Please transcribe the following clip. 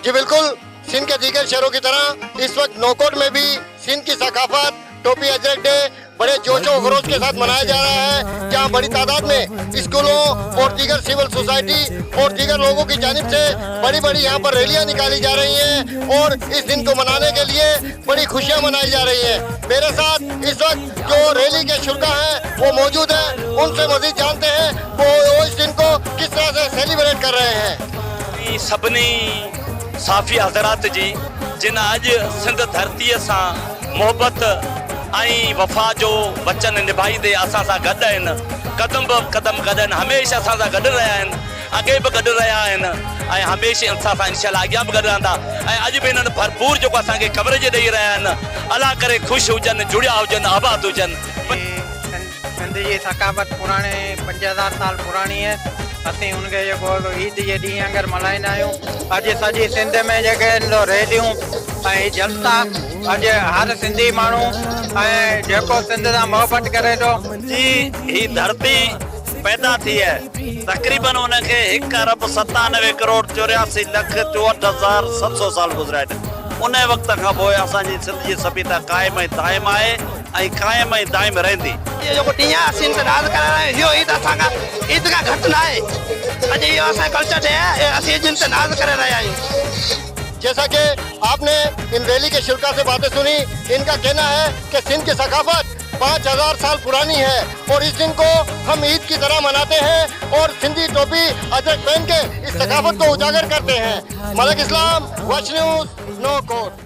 जी बिल्कुल, सिंध के दीगर शहरों की तरह इस वक्त नौकोट में भी सिंध की सकाफत टोपी अजरक डे बड़े जोशो खरोश के साथ मनाया जा रहा है, जहां बड़ी तादाद में स्कूलों और दीगर सिविल सोसाइटी और दीगर लोगों की जानिब से बड़ी बड़ी यहां पर रैलियां निकाली जा रही हैं और इस दिन को मनाने के लिए बड़ी खुशियां मनाई जा रही हैं। मेरे साथ इस वक्त जो रैली के शुरका हैं, वो मौजूद हैं। उनसे मजीद जानते हैं वो इस दिन को किस तरह से सेलिब्रेट कर रहे हैं। सभिनी सहाफ़ी हज़रात जी, जिन अॼु सिंध धरतीअ सां मोहबत ऐं वफ़ा जो वचन निभाईंदे असां सां गॾु आहिनि, कदम ब कदम गॾु आहिनि, हमेशह असां सां गॾु रहिया आहिनि, अॻे बि गॾु रहिया आहिनि ऐं हमेशह असां सां इंशाअल्लाह अॻियां बि गॾु रहंदा ऐं अॼु बि हिननि भरपूर जेको असांखे कवरेज ॾेई रहिया आहिनि। अलाह करे ख़ुशि हुजनि, जुड़िया हुजनि, आबाद हुजनि। सिंध जी सकाफ़त पुराणे 5000 साल पुराणी आहे। असीं उनखे जेको ईद जे ॾींहं वांगुरु मल्हाईंदा आहियूं। अॼु सॼी सिंध में जेके आहिनि रैलियूं ऐं जलसा, अॼु हर सिंधी माण्हू ऐं जेको सिंध सां मोहबत करे थो। जी, ही धरती पैदा थी आहे, तक़रीबन उनखे 1 अरब 97 करोड़ 84 लख 64 हज़ार 700 साल गुज़रिया आहिनि। उन वक़्त खां पोइ असांजी सिंध जी सभ्यता क़ाइम ऐं दाइम आहे ऐं क़ाइम ऐं दाइम रहंदी। इहो जेको ॾींहुं आहे, असीं हिन ते नाज़ करे रहिया आहियूं। इहो ईद असां खां ईद खां घटि न आहे। अॼु इहो असांजो कल्चर डे आहे, असीं हिन ते नाज़ करे रहिया आहियूं। जैसा कि आपने इन रैली के शुरका से बातें सुनी, इनका कहना है कि सिंध की सकाफत 5000 साल पुरानी है और इस दिन को हम ईद की तरह मनाते हैं और सिंधी टोपी अजरक पहन के इस सकाफत को उजागर करते हैं। मलक इस्लाम, वश न्यूज़, नौकोट।